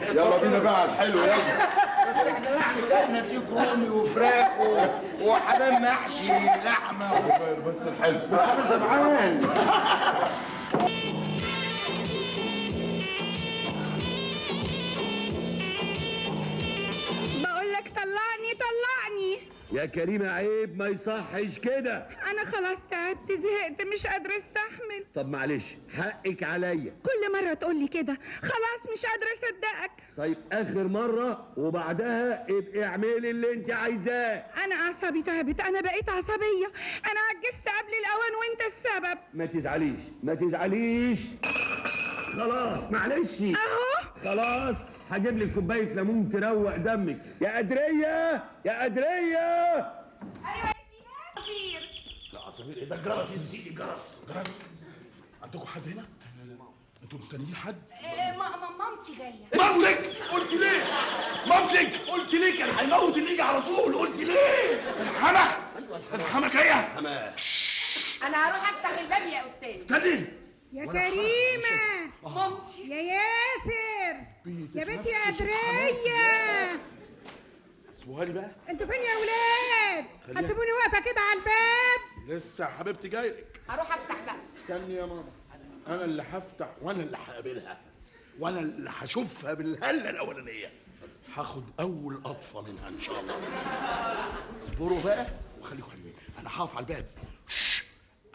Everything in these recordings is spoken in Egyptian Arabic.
يلا بينا بقى على الحلو. يلا بس احنا يعني احنا ديك رومي وفراخ وحمام محشي لحمه بس الحلو. بس انا شبعان. بقول لك طلعني طلعني يا كريمة، عيب ما يصحش كده. انا خلاص تعبت زهقت مش قادرة استحمل. طب معلش حقك عليا. كل مرة تقولي كده، خلاص مش قادرة اصدقك. طيب اخر مرة وبعدها ابقي اعملي اللي انت عايزاه. انا اعصابي تعبت، انا بقيت عصبية، انا عجزت قبل الاوان وانت السبب. ما تزعليش ما تزعليش، خلاص معلش اهو خلاص. هجيب لك كوباية ليمون تروق دمك يا قدرية يا قدرية. ايوه يا سيدي. عصافير. لا عصافير ايه ده؟ الجرس، نسيت الجرس. جرس؟ عندكم حد هنا؟ انتوا مستنيين حد؟ مامتي جاية. مامتك؟ قلت ليه؟ مامتك قلت ليه؟ كان هيموت اللي يجي على طول. قلت ليه؟ الحما. الحما جاية. حما. انا هروح افتح الباب يا استاذ. استني يا كريمة. مامتي. يا ياسر. يا بنتي يا قدرية. سيبوها لي بقى. انتوا فين يا ولاد؟ هتسيبوني واقفة كده على الباب؟ لسه يا حبيبتي جايلك. هروح افتح بقى. استني يا ماما، انا اللي هفتح وانا اللي هقابلها وانا اللي هشوفها بالهله الاولانية. هاخد اول قطفه منها ان شاء الله. اصبروا بقى وخليكم حلوين، انا هقف على الباب.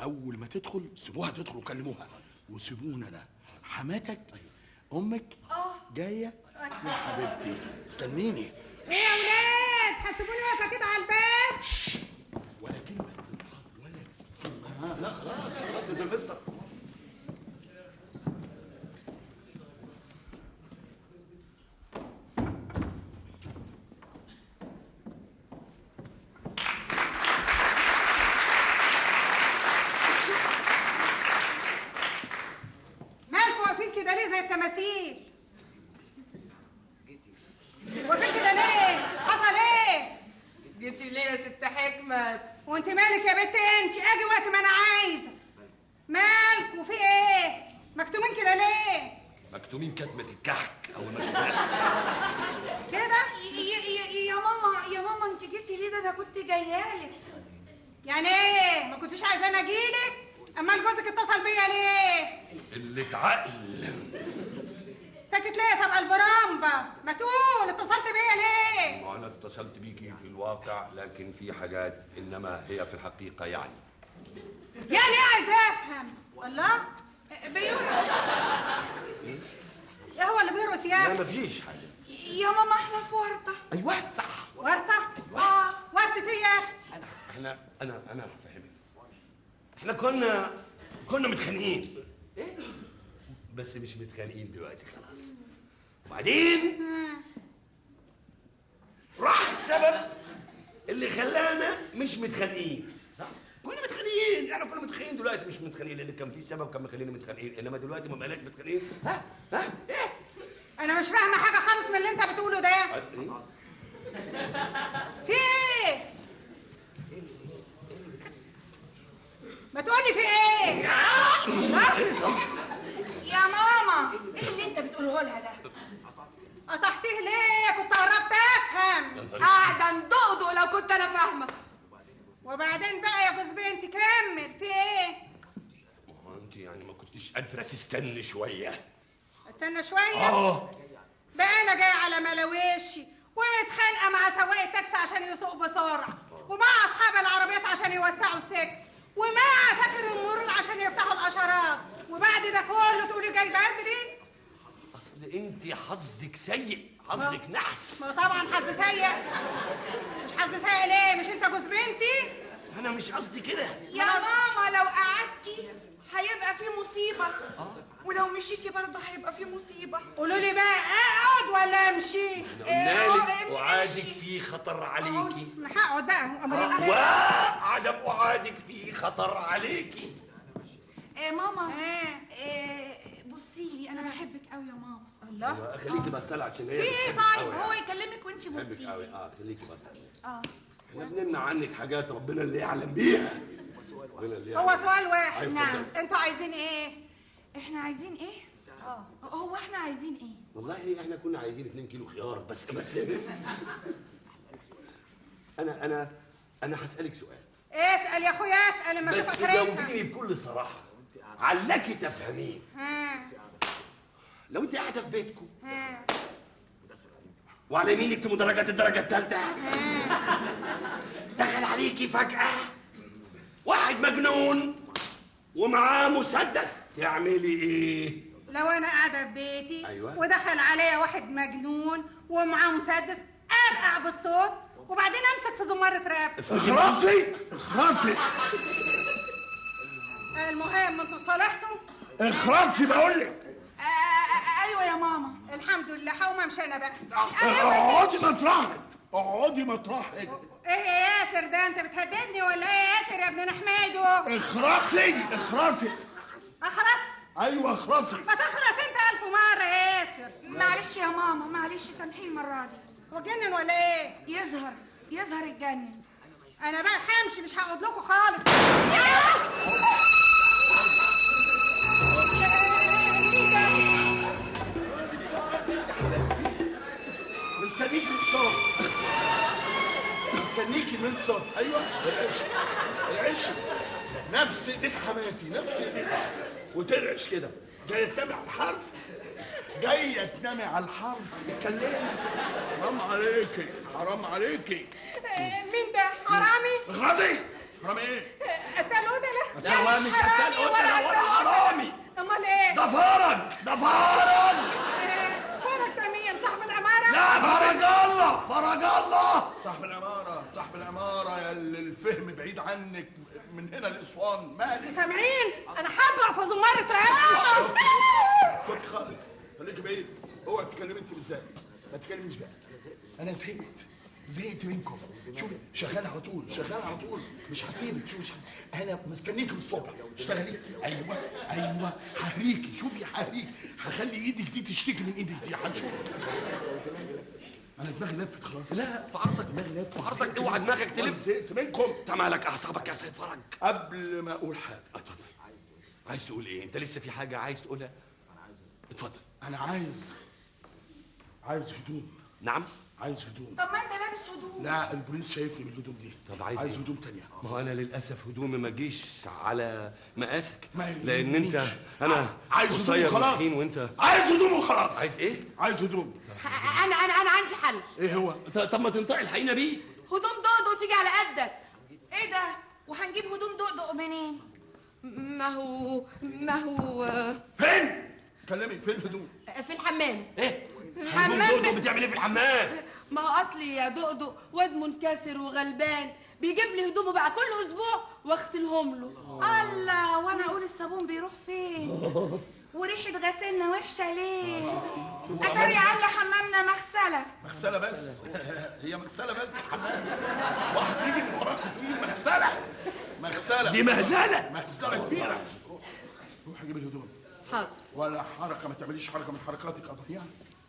اول ما تدخل سيبوها تدخل وكلموها وسيبونا. انا حماتك امك جاية يا حبيبتي، استنيني. ايه يا ولاد هتسيبوني واقفة كده على الباب؟ ولا كلمة ولا كلمة. لا خلاص خلاص يا سيلفستر. كده ليه زي التماثيل؟ واقفين كده ليه؟ حصل ايه؟ جيتي ليه يا ست حكمت؟ وانت مالك يا بنت انت؟ اجي وقت ما انا عايزه. مالكوا في ايه؟ مكتومين كده ليه؟ مكتومين كتمة الكحك اول ما شفناك كده؟ يا ماما يا ماما انت جيتي ليه؟ ده انا كنت جايالك. يعني ايه؟ ما كنتيش عايزاني اجيلك؟ امال جوزك اتصل بيا ليه؟ اللي عقل. ساكت ليه يا سبع البرامبه؟ ما تقول اتصلت بيا ليه؟ وانا اتصلت بيكي في الواقع، لكن في حاجات انما هي في الحقيقة يعني. يعني ايه؟ عايزه افهم. والله بيرقص. ايه هو اللي بيرقص يا لا مفيش حاجة يا ماما، احنا في ورطة. ايوه صح. ورطة؟ أيوة. ورطة ايه يا اختي؟ انا انا انا هفهمك. احنا كنا متخانقين. ايه؟ بس مش متخانقين دلوقتي خلاص. وبعدين راح السبب اللي خلانا مش متخانقين، صح؟ كنا متخانقين، احنا كنا متخانقين، دلوقتي مش متخانقين، لان كان في سبب كان مخلينا متخانقين، انما دلوقتي ما بقناش متخانقين. ها؟ ها؟ ايه؟ انا مش فاهمه حاجة خالص من اللي انت بتقوله ده. إيه؟ في ايه؟ ما تقولي في ايه؟ يا ماما ايه اللي انت بتقوله لها ده؟ قطعتيه ليه؟ كنت قربت افهم. قاعدة مدقدق لو كنت انا فاهمه. وبعدين بقى يا جوز بنتي كمل في ايه؟ ما هو انت يعني ما كنتش قادرة تستني شوية؟ استنى شوية؟ بقى انا جاية على ملاوشي ومتخانقه مع سواق التاكسي عشان يسوق بسرعة، ومع اصحاب العربيات عشان يوسعوا السكة، ومع عساكر المرور عشان يفتحوا الاشارات، وبعد ده كله تقولي جاي بدري؟ اصل انت حظك سيء، حظك نحس. ما طبعا حظ سيء. مش حظ سيء ليه؟ مش انت جوز بنتي؟ انا مش قصدي كده يا ماما. لو قعدتي هيبقى في مصيبة، ولو مشيتي برضه هيبقى في مصيبة. قولوا لي بقى اقعد ولا امشي؟ قلنا لك وعادك في خطر عليكي. انا هقعد بقى. وعدم وعادك في خطر عليكي. ايه ماما؟ إيه بصي لي، انا بحبك قوي يا ماما. الله خليكي بس عشان هي في ايه؟ طيب هو يكلمك وانتي بصي بحبك قوي. خليكي بس. احنا بنمنع عنك حاجات ربنا اللي يعلم بيها. هو سؤال واحد. نعم. انتوا عايزين ايه؟ احنا عايزين ايه؟ هو احنا عايزين ايه؟ والله احنا كنا عايزين 2 كيلو خيار بس. بس انا انا هسألك سؤال. اسأل يا اخويا، اسأل اما اشوف بس اخرتها. جاوبيني بكل صراحة علك تفهمين. لو انت قاعدة في بيتكم وعلى يمينك في مدرجات الدرجة الثالثة، دخل عليكي فجأة واحد مجنون ومعاه مسدس، تعملي ايه؟ لو انا قاعدة في بيتي أيوة. ودخل عليا واحد مجنون ومعاه مسدس، ارقع بالصوت وبعدين امسك في زمارة رقبتي. اخرسي اخرسي. المهم انتوا صالحتوا؟ اخرسي بقول لك. ايوه يا ماما. الحمد لله. هقوم امشي انا بقى. اقعدي مطرحك، اقعدي مطرحك. ايه يا ياسر ده، انت بتهددني ولا ايه يا ياسر يا ابن حميدو؟ اخرسي اخرسي. اخرس؟ ايوه اخرسي. ما تخرس انت 1000 مرة يا ياسر. معلش يا ماما، معلش سامحيني المرة دي. هو اتجنن ولا ايه؟ يظهر اتجنن. انا بقى همشي، مش هقعد لكم خالص. مستنيكي من الصبح، مستنيكي من الصبح. ايوه العيش، العيش نفس ايديك حماتي، نفس ايديك، وترعش كده. جاية تنامي على الحرف، جاية تنامي على الحرف. اتكلمي. حرام عليكي، حرام عليكي. مين ده؟ حرامي؟ اخرسي. حرامي ايه؟ قتال قتله؟ لا هو مش قتال قتله ولا حرامي. امال ايه؟ ده فرج، ده فرج. فرج ده مين؟ صاحب العمارة؟ لا فرج الله، فرج الله صاحب العمارة، صاحب العمارة يا اللي الفهم بعيد عنك من هنا لأسوان. مالك؟ سامعين؟ أنا هضرب في زمارة رقبتي. اسكتي خالص، خليكي بعيد، اوعي تتكلمي انت بالذات، ما تتكلميش بقى. أنا زهقت، زهقت منكم. شوفي شغالة على طول، شغالة على طول، مش هسيبك. شوفي مش هسيبك. أنا مستنيكي من الصبح، اشتغلي. أيوه أيوه ههريكي، شوفي ههريكي، هخلي إيدك دي تشتكي من إيدك دي، هنشوف. أنا دماغي لفت خلاص. لا في عرضك، دماغي لفت، في عرضك، اوعى دماغك تلف. زهقت منكم. انت مالك أعصابك يا سيد فرج؟ قبل ما أقول حاجة. اتفضل. عايز تقول إيه؟ أنت لسه في حاجة عايز تقولها؟ اتفضل. أنا عايز هدوم. نعم؟ عايز هدوم. طب ما انت لابس هدوم. لا البوليس شايفني بالهدوم دي. طب عايز هدوم تانية. ما هو انا للاسف هدومي ما تجيش على مقاسك، ما لان انت انا عايز هدوم وخلاص. وانت عايز هدوم وخلاص. عايز ايه؟ عايز هدوم. انا انا انا عندي حل. ايه هو؟ طب ما تنطقي الحقيقة بيه. هدوم دقدق تيجي على قدك. ايه ده؟ وهنجيب هدوم دقدق منين؟ ما هو فين؟ كلمي، فين الهدوم؟ في الحمام. ايه؟ حمام دقدق بتعمل ايه في الحمام؟ ما هو اصلي يا دقدق واد منكسر وغلبان، بيجيب لي هدومه بقى كل اسبوع واغسلهم له. الله، وانا اقول الصابون بيروح فين؟ وريحه غسيلنا وحشة ليه؟ اتاري عامله حمامنا مغسله. مغسله بس؟ هي مغسله بس حمام؟ واحد يجي من وراك وتقول لي مغسله؟ مغسله دي مهزله، مهزله كبيرة. روحي جيب الهدوم. حاضر. ولا حركة، ما تعمليش حركة من حركاتك اضيعها،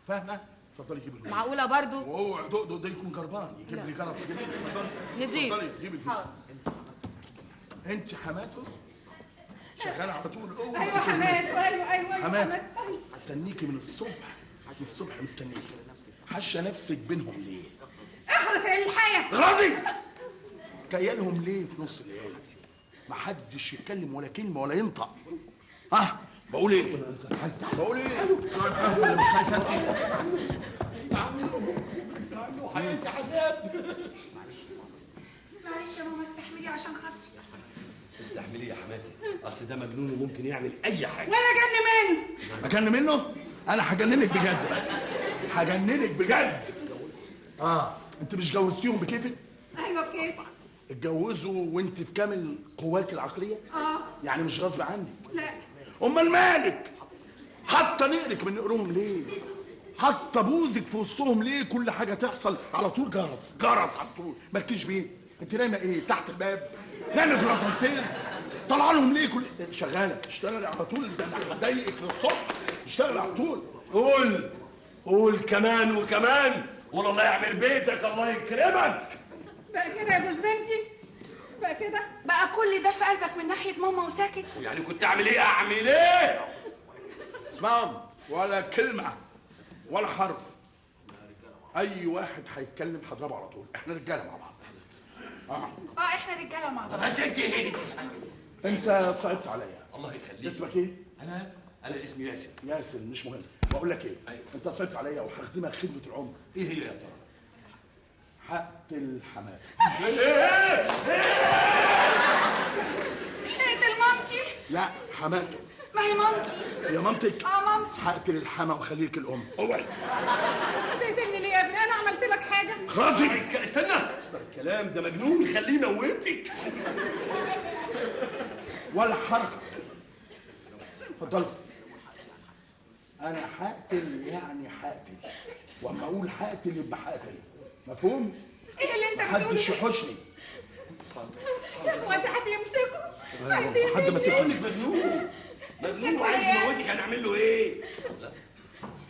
فاهمه؟ اتفضلي جيبي الهدوم. معقولة برضو؟ واوعي دقدق ده يكون جربان يجيب لي جرب في جسمي. اتفضلي نضيف. اتفضلي جيبي الهدوم. حاضر. انت حماته شغالة على طول. اوعي. ايوه حماته، ايوه ايوه حماته. استنيكي من الصبح، من الصبح مستنيكي. حشه نفسك بينهم ليه؟ اخرس يا الحياة. اخرسي. كيالهم ليه في نص الليالي؟ ما حدش يتكلم ولا كلمة ولا ينطق. ها بقول ايه؟ بقول ايه؟ ولا مش خايفة انت؟ حياتي عذاب. معلش يا ماما استحملي عشان خاطري. استحملي يا حماتي، اصل ده مجنون وممكن يعمل اي حاجة. وانا اجن منه. اجن منه؟ انا هجننك بجد بقى، هجننك بجد. انت مش جوزتيهم بكيفك؟ ايوه بكيفي. اتجوزوا وانت في كامل قواك العقلية؟ يعني مش غصب عنك؟ لا. امال مالك؟ حاطه نقرك من نقرهم ليه؟ حاطه بوزك في وسطهم ليه؟ كل حاجة تحصل على طول جرس، جرس على طول، مالكيش بيت، انت نايمة ايه؟ تحت الباب؟ نايمة في الاسانسير؟ طالعه لهم ليه كل شغالة؟ اشتغلي على طول، ده انا هضايقك للصبح، اشتغلي على طول. قول قول كمان وكمان، قول الله يعمر بيتك، الله يكرمك. بقى كده يا جوز بنتي؟ بقى كده؟ بقى كل ده في قلبك من ناحية ماما وساكت؟ يعني كنت اعمل ايه؟ اعمل ايه؟ اسمعوا، ولا كلمة، ولا حرف. اي واحد هيتكلم هضربه على طول، احنا رجاله مع بعض. احنا رجاله مع بعض. بس انت صعبت عليا. الله يخليك. اسمك ايه؟ انا اسمي ياسر. ياسر مش مهم. بقول لك ايه؟ أيوة. انت صعبت عليا وهخدمك خدمة العمر. ايه هي يا ترى؟ هقتل حماتك. ايه؟ اقتل مامتي؟ لا حماته. ما هي مامتي. يا مامتك؟ مامتي. هقتل الحما واخليك الام. اوعي. هتقتلني ليه يا ابني؟ انا عملت لك حاجة؟ خلاص استنى اسمع الكلام ده، مجنون خليه يموتك. ولا حركة. اتفضل. انا هقتل يعني هقتل، واما اقول هقتل يبقى هقتل، مفهوم؟ ايه اللي انت بتقوله؟ محدش يحوشني. يا اخواتي هتمسكوا. حد ماسكني. مجنون مجنون وعايز يموتك، هنعمل له ايه؟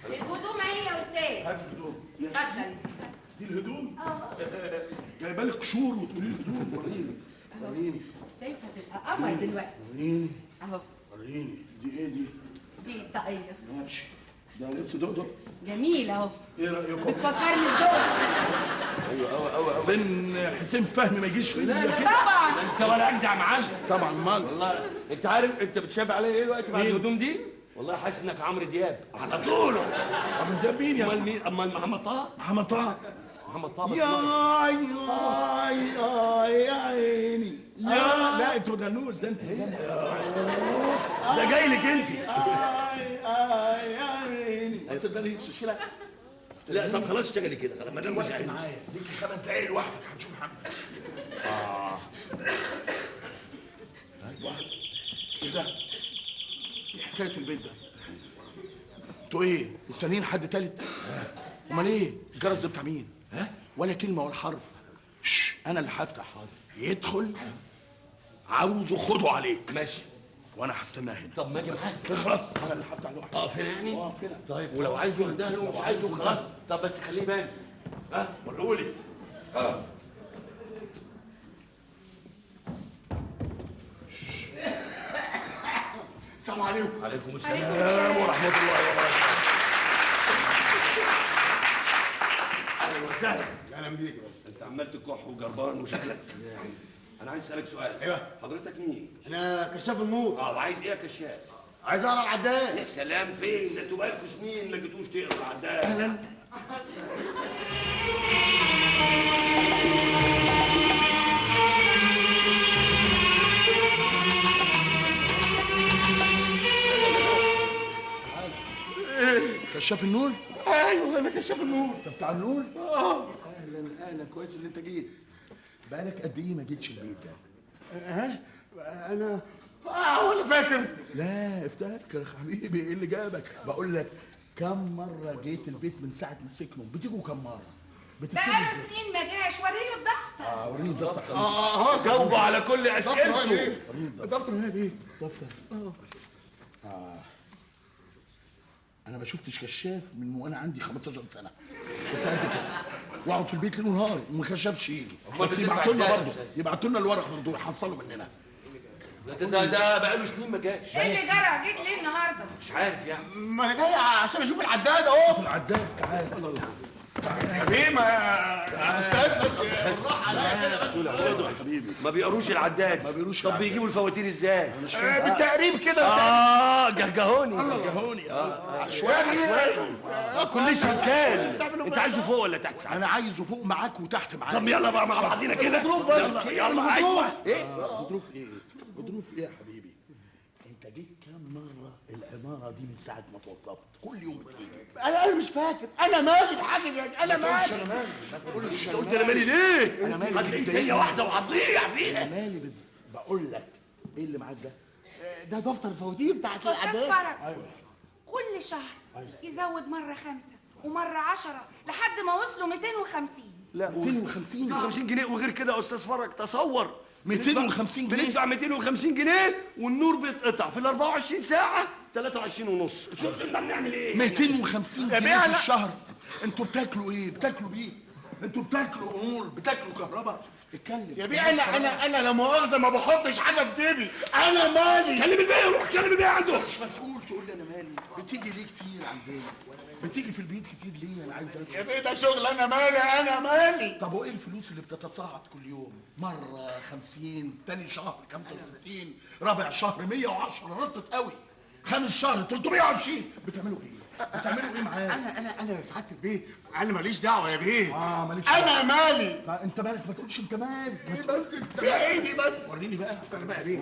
الهدوم اهي يا استاذ. هات الهدوم. اتفضل. دي الهدوم؟ جايبه لك قشور وتقولي لي هدوم. وريني وريني. شايفه تبقى قمر دلوقتي. وريني اهو. وريني دي ايه دي؟ دي الطاقية. ماشي. ده لبس دقدق جميل اهو. ايه رايكم؟ بتفكرني بدقدق. ايوه قوي قوي قوي. سن حسين فهمي ما يجيش في. لا طبعا انت ولا اجدع معلم. طبعا مال. والله انت عارف انت بتشاف عليا ايه دلوقتي بعد الهدوم دي؟ والله حاسس انك عمرو دياب على طول. عمرو دياب مين يا امال مين؟ امال محمد طه. محمد طه. محمد طه بس يا يا يا عيني يا. لا انتوا بتغنوش ده، انت ده جاي لك انت. يا عيني ما تقدريش مش كده. لا طب خلاص اشتغلي كده خلاص ما دام مش عايز معايا. ليكي 5 دقايق لوحدك هنشوف حمد. ايوه ايه ده؟ ايه حكاية البيت ده؟ انتوا ايه؟ مستنيين حد تالت؟ امال ايه؟ الجرس ده بتاع مين؟ ها؟ ولا كلمة ولا حرف. انا اللي هفتح. يدخل عاوزه خده عليك. ماشي. وانا هستناه هنا. طب ما اجي معاك. اخلص انا اللي هفتح لوحدي. اقف هنا يعني؟ اقف هنا. طيب ولو عايزه ده لو مش عايزه خلاص. طب بس خليه يبان. ها وريهولي. ها السلام عليكم. وعليكم السلام ورحمة الله وبركاته. اهلا وسهلا. اهلا بيك يا باشا. انت عمال تكح وجربان وشكلك يعني. انا عايز اسالك سؤال. ايوه. حضرتك مين؟ انا كشاف النور. وعايز ايه يا كشاف؟ عايز اقرا العداد. يا سلام، فين؟ ده انتوا بقالكوا سنين ما جيتوش تقروا العداد. اهلا. كشاف النور؟ ايوه انا كشاف النور. انت بتاع النور؟ اهلا اهلا، كويس ان انت جيت. بقالك قد ايه ما جيتش البيت ده؟ ها؟ انا ولا فاكر. لا افتكر يا حبيبي، ايه اللي جابك؟ بقول لك كم مرة جيت البيت من ساعة ما سكنوا؟ بتيجوا كم مرة؟ بقاله سنين ما جاش. وريله الدفتر. وريني الدفتر. جاوبوا على كل اسئلته. الدفتر هنا بيه. دفتر. انا ما شفتش كشاف من وانا عندي 15 سنة. كنت قد كده واقعد في البيت ليل ونهار وما كشافش يجي. بس يبعتوا لنا برضه، يبعتوا لنا الورق برضه يحصلوا مننا. ده بقاله سنين ما جاش. ايه اللي جرى؟ جيت ليه النهارده؟ مش عارف يعني. ما انا جاي عشان اشوف العداد اهو. العداد تعالى. يا بيه ما يا استاذ بس بالراحة عليا كده بس. خده يا حبيبي. ما بيقروش العداد. ما بيقروش. طب بيجيبوا الفواتير ازاي؟ بالتقريب كده. جهجهوني جهجهوني. عشوائي. كلش مكان. انت عايزه فوق ولا تحت؟ انا عايزه فوق معاك وتحت معاك. طب يلا بقى مع بعضينا كده. غضروف بس. يلا. ايوه. ايه غضروف؟ ايه غضروف ايه يا حبيبي؟ انت جيت كام مرة العمارة دي من ساعة ما توظفت؟ كل يوم بتيجي. انا مش فاكر. انا مالي بحاجة زي دي. انا مالي. انا مالي. انت قلت انا مالي ليه؟ انا مالي. هتلاقي ثانية واحدة وهتضيع فيها. انا مالي. بقول لك ايه اللي معاك ده؟ ده دفتر الفواتير بتاعت العداد. استاذ فرج. ايوه. كل شهر يزود مرة 5 ومرة 10 لحد ما وصلوا 250. لا 250 250 جنيه. وغير كده يا استاذ فرج تصور 250 جنيه. بندفع 250 جنيه والنور بيتقطع في ال 24 ساعة 23 ونص. شوف نقدر نعمل ايه؟ 250 جنيه في الشهر. انتوا بتاكلوا ايه؟ بتاكلوا بيه؟ انتوا بتاكلوا امور، بتاكلوا كهرباء. اتكلم يا بيه. انا لا مؤاخذة ما بحطش حاجة في جيبي، انا مالي. كلم البيه، روح كلم البيه عنده. مش مسؤول تقول لي انا مالي. بتيجي ليه كتير عندنا؟ بتيجي في البيت كتير ليه؟ انا عايز يا بيه ده شغل، انا مالي، انا مالي. طب وايه الفلوس اللي بتتصاعد كل يوم؟ مرة 50، تاني شهر 65، رابع شهر 110، نطت قوي، خامس شهر 320. بتعملوا ايه؟ بتعملوا ايه معايا؟ انا يا سعادة البيه، انا ماليش دعوه يا بيه. ماليش انا مالي. انت مالك؟ ما تقولش انت مالك. ايه بس في ايدي بس؟ وريني بقى. بس انا بقى يا بيه،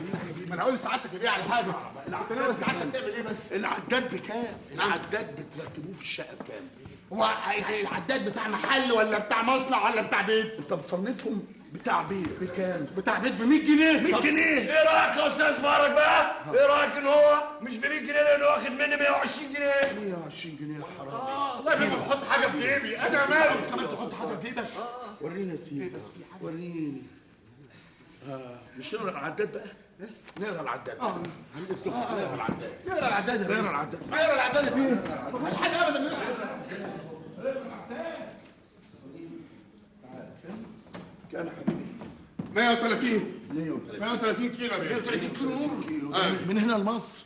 ما انا هقول لسعادتك يا بيه على حاجة. انت سعادتك بتعمل ايه بس؟ العداد بكام؟ العداد بتركبوه في الشقة بكام؟ هو يعني العداد بتاع محل ولا بتاع مصنع ولا بتاع بيت؟ انت مصنفهم بتاع بيت بكام؟ بتاع بيت ب 100 جنيه. 100 جنيه؟ ايه رايك يا استاذ فرج بقى؟ ايه رايك ان هو مش ب 100 جنيه لانه واخد مني 120 جنيه؟ 120 جنيه يا حرام. والله يا بيه بحط حاجة في جيبي، انا مالي. بس كمان تحط حاجة في جيبك؟ وريني يا سيدي، وريني. مش نقرا العداد بقى؟ نقرا العداد. نقرا العداد. نقرا العداد يا بيه. نقرا العداد. نقرا العداد يا بيه. ما فيهاش حاجة ابدا. نقرا العداد. كام يا حبيبي؟ 130. 130 كيلو يا بيه. 130 كيلو نور. من هنا لمصر.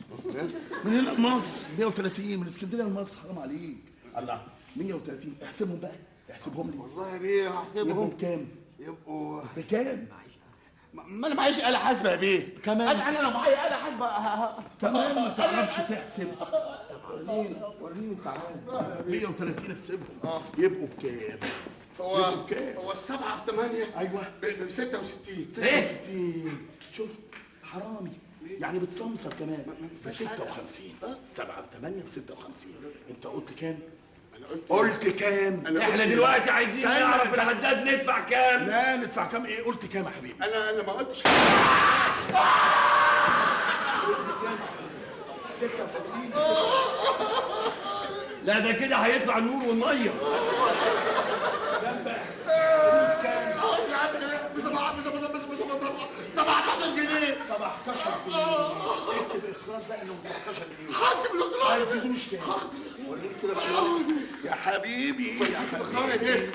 من هنا لمصر 130، من اسكندرية لمصر. حرام عليك. الله، 130. احسبهم بقى، احسبهم لي. والله يا بيه هحسبهم. يبقوا بكام؟ يبقوا بكام؟ ما انا معيش آلة حاسبة يا بيه. كمان انا لو معايا آلة حاسبة كمان ما تعرفش تحسب. وريني وريني، تعالى. 130 احسبهم. يبقوا بكام؟ هو 7 في 8. ايوه ب 66. 66. شفت حرامي يعني، بتصمصر كمان. ب 56. 7 في 8 ب 56. انت قلت كام؟ انا قلت كام؟ احنا دلوقتي عايزين نعرف العداد ندفع كام. لا ندفع كام ايه؟ قلت كام يا حبيبي؟ انا ما قلتش. قلت كام؟ 66. لا ده كده هيدفع النور والمية. كام بقى؟ كام؟ 17 جنيه. 17 جنيه. اكتب اخراج بقى انه 17 جنيه. هكتب الاخراج. ما يزيدوش تاني. وريني كده بقى يا حبيبي. يا حبيبي يا بيه.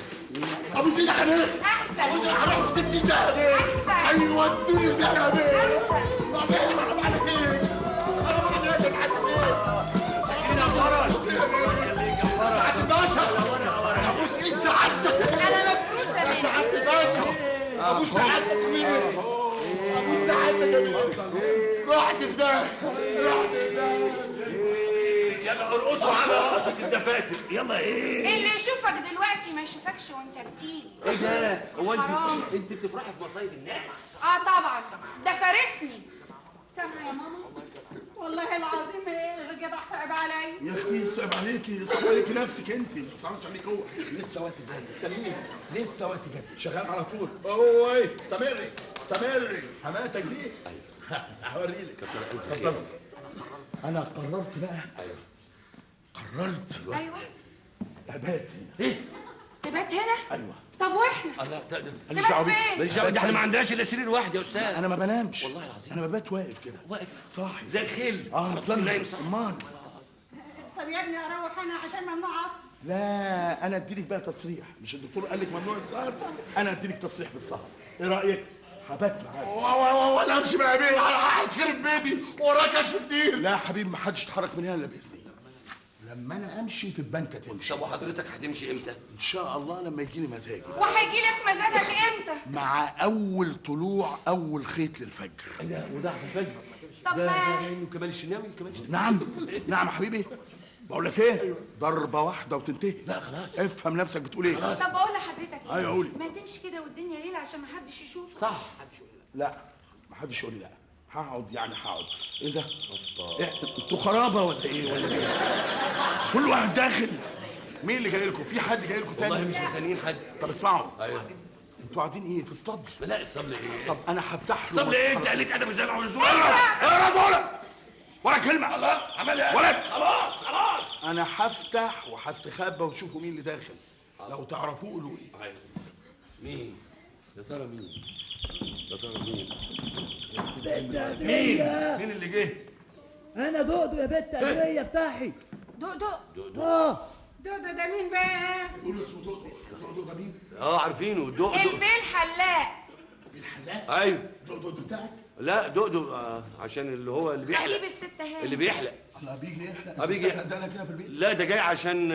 ابو سيدي يا بيه. احسن. ابو سيدي هروح في 60 ده يا بيه. هيودوني في ده يا بيه. يا بيه حرام عليك. حرام عليك يا سعادة البيه. سكرين يا فرج. سعادة الباشا. ابوس ايد سعادتك. انا مبسوطة يا سعادة الباشا. ابوس سعادتك يا بيه. ابوس سعادتك يا بيه. رحت في ده، رحت في ده. يلا ارقصوا على رقصة الدفاتر. يلا. ايه اللي يشوفك دلوقتي ما يشوفكش وانت بتيجي. ايه ده؟ هو انت بتفرحي في مصايب الناس؟ طبعا ده فارسني. سامعه يا ماما؟ والله العظيم الجدع صعب عليا يا اختي. صعب عليكي، صعب عليكي نفسك انت، ما صعبش عليك هو. لسه وقت بدري، استنيه لسه وقت بدري، شغال على طول. اوي استمري استمري حماتك دي. هوريلك. اتفضل. انا قررت بقى. ايوه قررت. ايوه ابات هنا. ايه؟ تبات هنا؟ ايوه. طب واحنا؟ الله، ماليش دعوه بيك. ماليش دعوه، احنا ما عندناش الا سرير واحد يا استاذ. انا ما بنامش والله العظيم. انا ببات واقف كده. واقف صاحي زي الخيل. نايم صح. امال طب يا ابني اروح انا عشان ممنوع اصلا. لا انا اديلك بقى تصريح، مش الدكتور قال لك ممنوع السهر؟ انا اديلك تصريح بالسهر. ايه رايك؟ هبات معاك. ولا امشي بقى يا بيه، هتخرب بيتي وراك كشف كتير. لا يا حبيبي ما حدش يتحرك من هنا الا باذني. لما انا امشي تبقى انت تمشي. طب وحضرتك هتمشي امتى؟ ان شاء الله لما يجي لي مزاجي. وهيجي لك مزاجك امتى؟ مع اول طلوع اول خيط للفجر. ايه ده؟ وده في الفجر؟ طب ده ما انه كمال الشناوي. كمال الشناوي. نعم نعم يا حبيبي. بقول لك ايه؟ أيوة. ضربه واحدة وتنتهي. لا خلاص افهم نفسك بتقول ايه. خلاص. طب بقول لحضرتك ايه؟ ايوه قولي. ما تمشي كده والدنيا ليل عشان ما حدش يشوفك. صح. محدش يقول لا. لا ما حدش يقول لي لا. هقعد يعني هقعد. ايه ده؟ إيه؟ انتوا خرابه ولا ايه ولا ايه؟ كل واحد داخل. مين اللي جاي لكم؟ في حد جاي لكم تاني؟ والله مش مستنيين حد. طب اسمعوا. ايوه. انتوا قاعدين ايه في اسطبل؟ لا اسطبل ايه؟ طب انا هفتح له. اسطبل ايه؟ انت قلت ادب ازاي مع منزول؟ ايه يا ولا كلمة. الله عمل ايه؟ ولد. خلاص خلاص. انا هفتح وهستخبى وتشوفوا مين اللي داخل. لو تعرفوه قولوا لي. ايوه. مين؟ يا ترى مين؟ يا ترى مين؟ مين؟ مين اللي جه؟ انا دقدق يا بت قدرية. افتحي. دقدق؟ دقدق. دودو ده مين بقى؟ يقولوا اسمه دودو. دودو ده مين؟ عارفينه دودو. البيه الحلاق. الحلاق؟ ايوه. دودو بتاعك؟ لا دودو عشان اللي هو اللي بيحلق. خطيب الست هاني اللي بيحلق. الله بيجي يحلق؟ بيجي يحلق ده انا كده في البيت؟ لا ده جاي عشان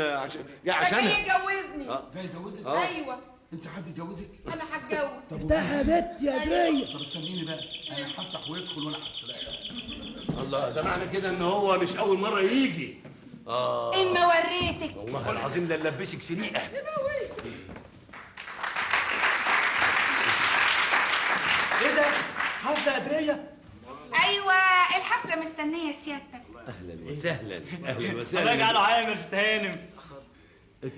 جاي عشانها. ده جاي يجوزني. جاي يجوزك؟ ايوه. انت حد يتجوزك؟ انا هتجوز. طب افتحي يا بت يا قدرية. طب استنيني بقى، انا هفتح ويدخل وانا هستريح. الله، ده معنى كده ان هو مش اول مرة يجي. ان ما وريتك والله العظيم لا نلبسك سريقه. يا لهوي، ايه ده؟ حفلة قدرية؟ ايوه الحفلة مستنيه سيادتك. اهلا وسهلا. اهلا وسهلا. الله يجعله عامر ست هانم.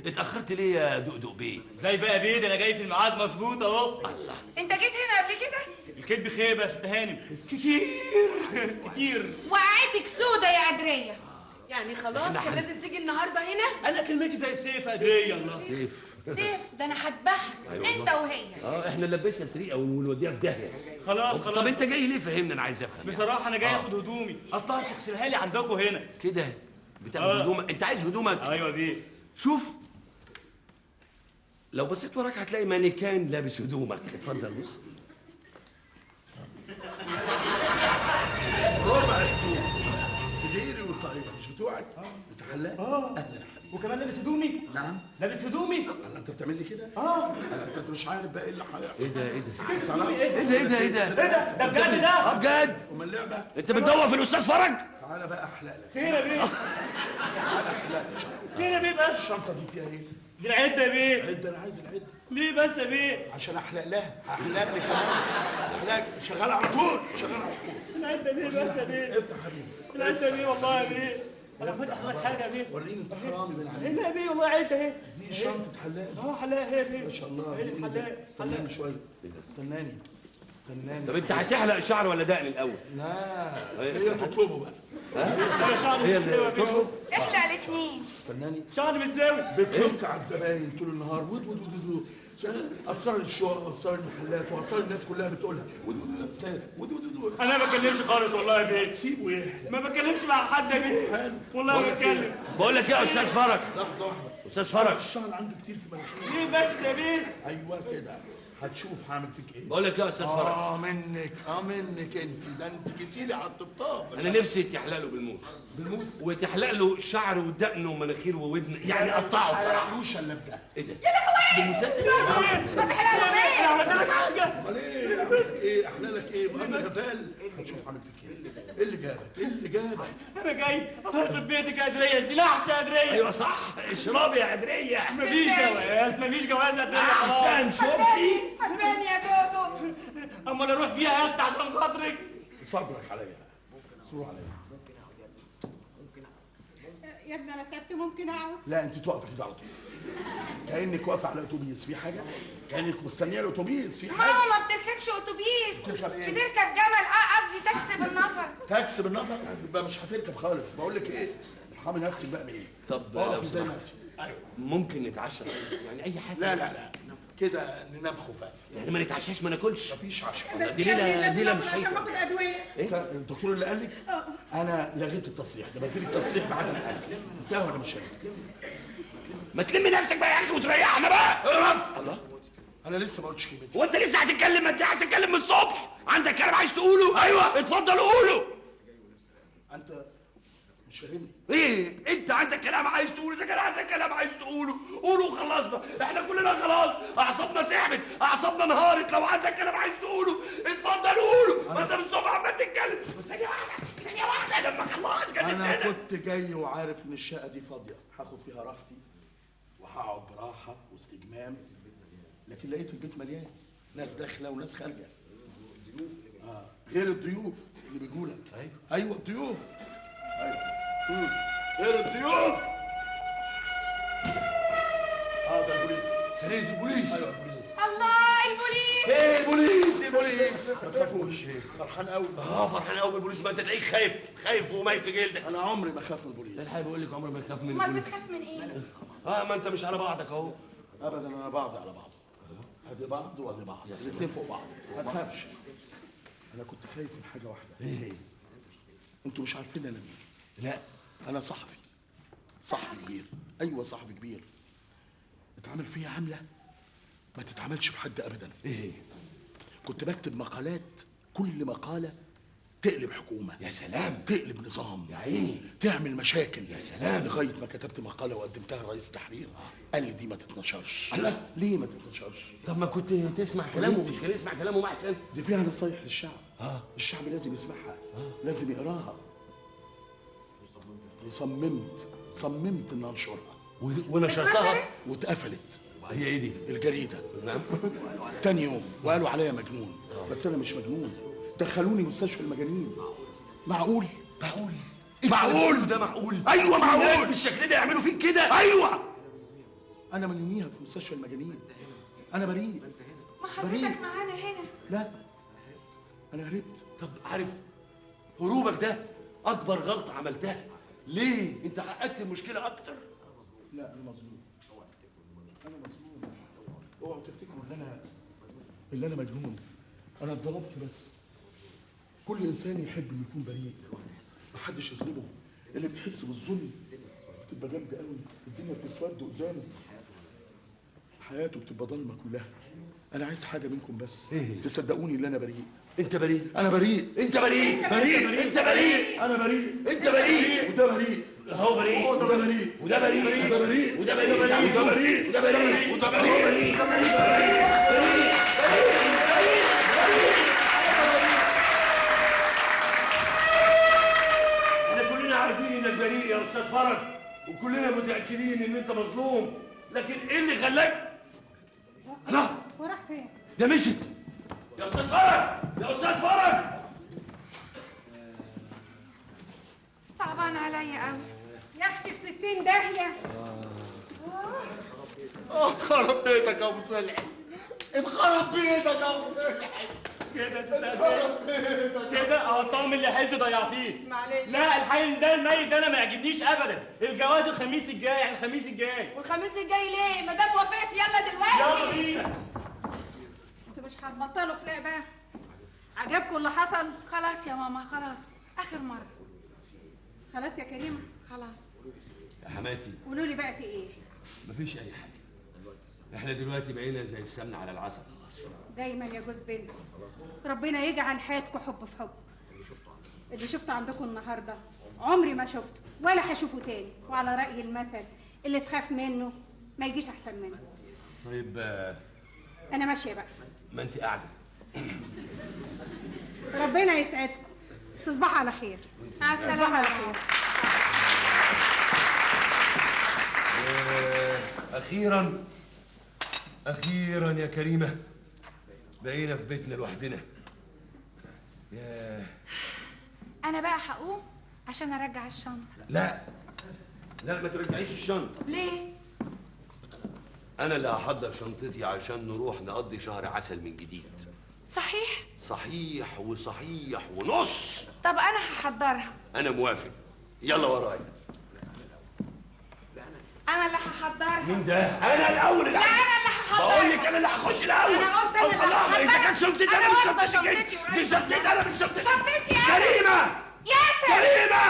اتأخرت ليه يا دقدق بيه؟ ازاي بقى بيه؟ ده انا جاي في الميعاد مظبوط اهو. الله، انت جيت هنا قبل كده؟ الكدب خيبه يا ست هانم، كتير كتير. وقعتك سودة يا قدرية. يعني خلاص كان لازم تيجي النهارده هنا؟ انا كلمتي زي السيف يا قدرية. الله، سيف سيف ده انا هذبحك. أيوة انت وهي. احنا نلبسها سريقه ونوديها في داهية. خلاص خلاص. طب انت جاي ليه؟ فهمني انا عايز افهم. بصراحة انا جاي اخد هدومي، اصلها بتغسلها لي عندكم هنا كده. بتاخد هدومك؟ انت عايز هدومك؟ ايوه يا بيه. شوف لو بصيت وراك هتلاقي مانيكان لابس هدومك. اتفضل بص. ربع هدوم السديري والطاقية مش بتوعك؟ انت حلاق؟ اهلا يا حبيبي. وكمان لابس هدومي؟ نعم لابس هدومي. الله، انت بتعمل لي كده؟ انت مش عارف بقى ايه اللي هيحصل. ايه ده؟ ايه ده؟ ايه ده؟ ايه ده؟ ايه ده؟ ايه ده؟ ده بجد ده؟ بجد. امال اللعبة؟ انت بتدور في الاستاذ فرج؟ تعالى بقى احلق لك. خير يا بيه. تعالى احلق لك. خير يا بيه. بس الشنطة دي فيها ايه؟ دي العدة يا بيه. العدة؟ انا عايز العدة. ليه بس يا بيه؟ عشان احلق لها. هحلق لك كمان. احلق شغال على طول، شغال على طول. العدة ليه بس يا بيه؟ افتح حبيبي. العدة ليه والله يا بيه؟ انا فاتح حضرتك حاجة يا بيه. وريني انت حرامي بين عليك. هنا يا بيه والله عده اهي. دي شنطه حلاق. حلاق اهي يا بيه. ما شاء الله. حلاق. استناني شوية، استناني استناني. طب انت هتحلق شعر ولا دقن الاول؟ لا هي تطلبه بقى. انا شعري متساوي يا بيه. احلق الاثنين. استناني. شعري متساوي. بتنك على الزباين طول النهار. ود ود ود ود. اسرار الشقق واسرار المحلات واسرار الناس كلها بتقولها. ود ود يا استاذ، ود ود ود. انا ما بتكلمش خالص والله يا بيه. سيبه يحلق. ما بتكلمش مع حد يا بيه والله ما بتكلم. بقول لك ايه يا استاذ فرج؟ لحظة واحدة استاذ فرج، الشعر عنده كتير في مناخيره. ليه بس يا بيه؟ ايوه كده، هتشوف هعمل فيك ايه. بقول لك ايه يا استاذ فرج؟ منك، منك انت، ده انت جيتيلي على الطبطاب. انا نفسي تحلق له بالموس. بالموس؟ وتحلق له شعر ودقنه ومناخيره وودنه، يعني قطعه بصراحة. ما تحلقلوش الا بده. ايه ده؟ يا لهوي، بالموسات؟ ما تحلقله ليه؟ انا عملت لك حاجة. امال ايه؟ اعمل ايه؟ احلق لك ايه؟ مقابل غزال. هتشوف هعمل فيك ايه. ايه اللي جابك؟ ايه اللي جابك؟ انا جاي اخرب بيتك يا قدرية، انت نحسه يا قدرية. ايوه صح، اشربي يا قدرية. مفيش جواز، مفيش جواز يا قدرية. احسن. شفتي؟ هتبان يا دودو. امال اروح فيها يا اختي عشان خاطرك. صبرك عليا بقى، صبروا عليا. يا ابني انا تعبت، ممكن اقعد؟ لا انت تقفي كده على طول، كانك واقفة على اتوبيس في حاجة، كانك مستنيه الاتوبيس في حاجة. ماما ما بتركبش اتوبيس. بتركب ايه؟ بتركب جمل. قصدي تاكسي بالنفر. تاكسي بالنفر؟ يبقى مش هتركب خالص. بقول لك ايه، ارحمي نفسك بقى من ايه. طب اقفي زي ما انت. ايوه ممكن نتعشى يعني اي حاجة؟ لا لا لا كده ننام خفاف يعني، ما نتعشاش ما ناكلش، مفيش عشاء. دي ليلة، ليلة مش عشان باخد ادوية. إيه؟ الدكتور اللي قال لك؟ انا لغيت التصريح ده، بديلك تصريح بعدم الاكل. انتهى ولا مش هينتهي؟ ما تلم نفسك بقى يا اخي وتريحنا بقى. اقرص. الله، انا لسه ما قلتش كلمتي. وانت لسه هتتكلم؟ ما انت هتتكلم من الصبح. عندك كلام عايز تقوله؟ ايوه اتفضل قوله. انت مش فاهمني ايه؟ انت عندك كلام عايز تقوله؟ اذا كان عندك كلام عايز تقوله قوله وخلصنا، احنا كلنا خلاص اعصابنا تعبت، اعصابنا انهارت. لو عندك كلام عايز تقوله اتفضل قوله. ما انت من الصبح عمال تتكلم. بس ثانية واحدة، ثانية واحدة، لما خلص كلمتنا. انا كنت جاي وعارف ان الشقة دي فاضية، هاخد فيها راحتي وهقعد براحة واستجمام، لكن لقيت البيت مليان ناس داخله وناس خارجه. غير الضيوف اللي بيجوا لك. ايوه ايوه الضيوف. ايوه غير الضيوف. ده البوليس. سرية البوليس. ايوه البوليس. الله البوليس. ايه البوليس؟ البوليس ما تخافوش. فرحان قوي. فرحان قوي بالبوليس. ما انت تلاقيك خايف، خايف وميت في جلدك. انا عمري ما اخاف من البوليس. الحقيقة بقول لك عمري ما اخاف من البوليس. امال بتخاف من ايه؟ ما انت مش على بعضك اهو. ابدا انا بعضي على بعض. ادي بعض وادي بعض، الاثنين فوق بعض. ما تخافش. انا كنت خايف من حاجة واحدة. ايه هي؟ انتوا مش عارفين انا مين. لا انا صحفي، صحفي كبير. ايوه صحفي كبير. اتعمل فيها عمله ما تتعملش في حد ابدا. ايه؟ كنت بكتب مقالات، كل مقاله تقلب حكومة. يا سلام. تقلب نظام. يا عيني. تعمل مشاكل. يا سلام. لغاية ما كتبت مقاله وقدمتها لرئيس التحرير، قال لي دي ما تتنشرش. الله. ليه ما تتنشرش؟ طب ما كنت تسمع كلامه، مش كان يسمع كلامه احسن؟ دي فيها نصايح للشعب. الشعب لازم يسمعها، لازم يقراها. وصممت، صممت ان انشرها. ونشرتها واتقفلت. هي ايه دي؟ الجريدة. نعم. تاني يوم وقالوا عليا مجنون، بس انا مش مجنون. دخلوني مستشفى المجانين. معقول؟ معقول؟ معقول ده معقول؟ ايوه معقول. الناس بالشكل ده يعملوا فيك كده؟ ايوه. انا من يوميها في مستشفى المجانين. انا بريء. ما حضرتك معانا هنا. لا انا هربت. طب عارف هروبك ده اكبر غلطه عملتها. ليه؟ انت عقدت المشكلة اكتر. لا انا مظلوم، انا مظلوم. اوعوا تفتكروا ان انا مجنون. انا اتظلمت بس. كل انسان يحب انه يكون بريء، محدش يظلمه. اللي بيحس بالظلم بتبقى جامدة قوي، الدنيا بتسود قدامه، حياته بتبقى ضلمة كلها. انا عايز حاجة منكم بس. إيه؟ تصدقوني ان انا بريء. انت بريء. انا بريء. انت بريء. بريء. انت بريء. انا بريء. انت بريء. وده بريء. هو بريء. وده بريء. وده بريء. وده بريء. وده بريء. وده بريء. وده بريء. وده بريء. وده بريء. احنا كلنا عارفين انك بريء يا استاذ فرج، وكلنا متاكدين ان انت مظلوم، لكن ايه اللي خلاك؟ لا وراح فين؟ ده مشيت. يا استاذ فرج، يا استاذ فرج. صعبان عليا قوي يا اختي، في 60 داهية. اتخرب بيتك يا ابو صلحي، اتخرب بيتك يا ابو صلحي. كده يا ست، كده اهو الطعم اللي حلت ضيعتيه. معلش. لا الحي ده الميت ده انا ما يعجبنيش ابدا. الجواز الخميس الجاي، يعني الخميس الجاي. والخميس الجاي ليه؟ ما دام وافقت يلا دلوقتي. يلا بينا. انتوا مش هتبطلوا خناق بقى؟ عجبكم اللي حصل؟ خلاص يا ماما خلاص، اخر مرة. خلاص يا كريمة خلاص. يا حماتي قولوا لي بقى في ايه؟ مفيش اي حاجة، احنا دلوقتي بقينا زي السمنة على العسل خلاص. دايما يا جوز بنتي، ربنا يجعل حياتكم حب في حب. اللي شفته عندكم النهارده عمري ما شفته ولا هشوفه تاني، وعلى رأي المثل اللي تخاف منه ما يجيش احسن منه. طيب انا ماشية بقى. ما انت قاعدة. ربنا يسعدكم، تصبحوا على خير. مع السلامة. على خير. اخيرا اخيرا يا كريمة بقينا في بيتنا لوحدنا. يا انا بقى هقوم عشان ارجع الشنطة. لا لا ما ترجعيش الشنطة. ليه؟ انا اللي هحضر شنطتي عشان نروح نقضي شهر عسل من جديد. صحيح؟ صحيح وصحيح ونص. طب انا هحضرها. انا موافق، يلا ورايا. انا اللي هحضرها. مين ده؟ انا الاول. لا انا اللي هحضرها. بقول لك انا اللي هخش الاول. انا قلت انا اللي هحضرها. اذا كانت شنطتي انا مش شنطتك، دي شنطتي انا مش شنطتك. شنطتي انا. كريمة. ياسر. كريمة.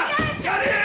كريمة.